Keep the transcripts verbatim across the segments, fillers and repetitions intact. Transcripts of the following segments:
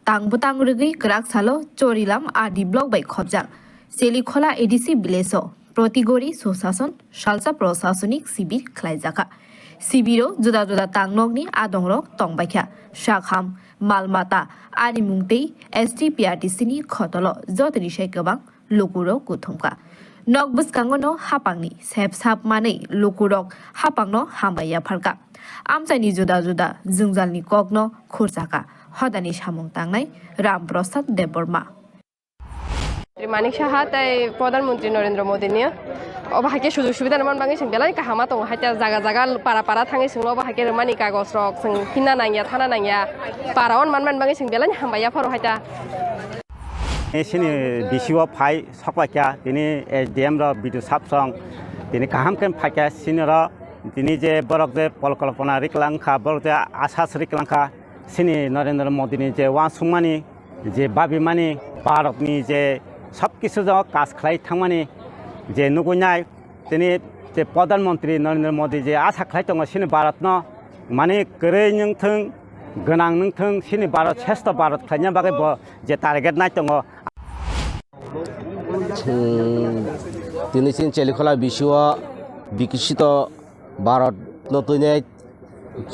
tang bwtang rwgwi kwrak salo Chorilam R D block bai khopjak Chelikhola A D C village o Protigori Susason salsa prosasonik sibir khlaijakha. Sibiro juda juda tangnokni adongrok tongbaikha. Sakham, mal mata, arimung tei S T P R T C ni khotolo jotoni sai kwbang lukurok kuthumkha. Nok bwskango no hapangni sep sap manwi lukurok hapangno hambai yapharkha. Amchaini juda juda jwngjalni kokno khurchakha. Hodani samung tangnai Ram Prasad Debbarma. Manik Saha tei Pradhan Mantri Narendra Modi ni obo hai khe sujog subida rwmani bagwi chwng belai kaham ma tongo, hai khe jaga jaga para para thangwi chwngno obo hai khe rwmani kagoj rok chwng hinna nangya, thana nangya, para on manmani bagwi chwng belai hambai yapharo hai ta. Sini B C O phai sokpaikha, tini S D M rok, B D O sab song, tini kaham khe phaikha, sini ro tini je borok je polkolpona riklangkha, borok je asas riklangkha, sini Narendra Modi ni je uansukmani, je babimani, Bharat ni je sob kisu jagao kaj khlai thangmani je nugui nai, tini je Pradhan Mantri Narendra Modi je asa khlai tongo, sini Bharat no mani kwrwi nwng thung, gwnang nwng thung, sini Bharat, sresto Bharat khlaina bagwi bo je target nai tongo. Hmm, tini chini Chelikhola B C O bikisito Bharat no twi nai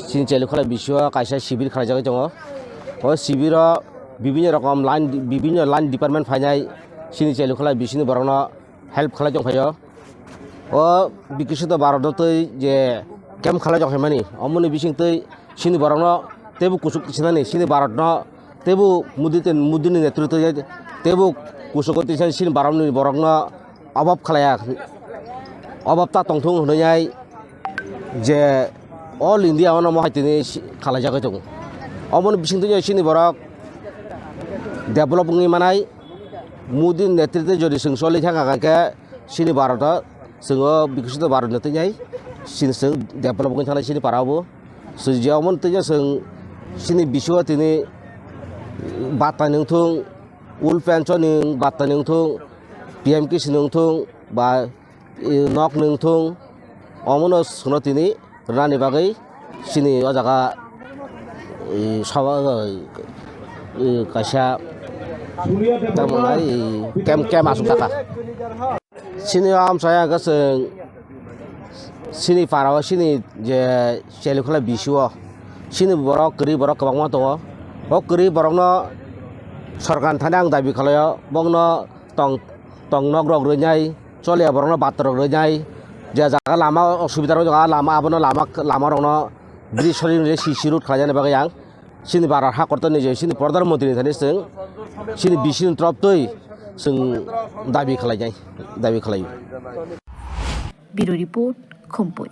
chini Chelikhola B C O kaisa sibir khlaijagwi tongo. O sibiro bibinno rokom line, bibinno line department phainai chini Chelikhola B C ni borokno help khlai tongphaio. O bikisito Bharat no twi je camp khlai tongphaimani, omoni bising twi chini borokno teibo kuchuk tisinani, chini Bharat no teibo Modi ten, Modi ni netritwo teibo kuchugo tisani chini Bharat ni borokno obab khlaiya, obab ta tongthung hwnwi ai je all India ono mohai tini si-, khlaijagwi tongo. Omoni bising twi chini borok develop wngwi manai, Modi ni netritwo jodi chwng choli thangkha khe chini Bharat o chwng o bikisito Bharat no twi nai chini chwng develop wngwi thangnai chini para o bo. Chwng je omo twi chwng chini B C O tini bata ni wngthung, ul pension ni bata ni wngthung, P M K C ni wngthung ba, e, nok ni wngthung, omono chwngno tini rwnani bagwi chini o jaga, e, sabo, e, kaisa tamo nai, e, camp, camp aswk taka. Chini o amchai hwnkhe chwng chini para o chini je Chelikhola B C O chini borok kwrwi borok kwbangma tongo. O kwrwi borokno sorkar ni thani ang dabi khlaio, bokno tong, tong nok rok rwnai, choliya borokno bator rok rwnai, je jaga lama osubida rok jaga lama abono lama, lama rokno bridge sori rwnai, C C road khlainani bagwi ang chini bara ha kotor ni je chini Pradhan Mantri ni thani chwng chini B C ni torop twi chwng dabi khlainai, dabi khlaio. Bureau Report, Khumpui.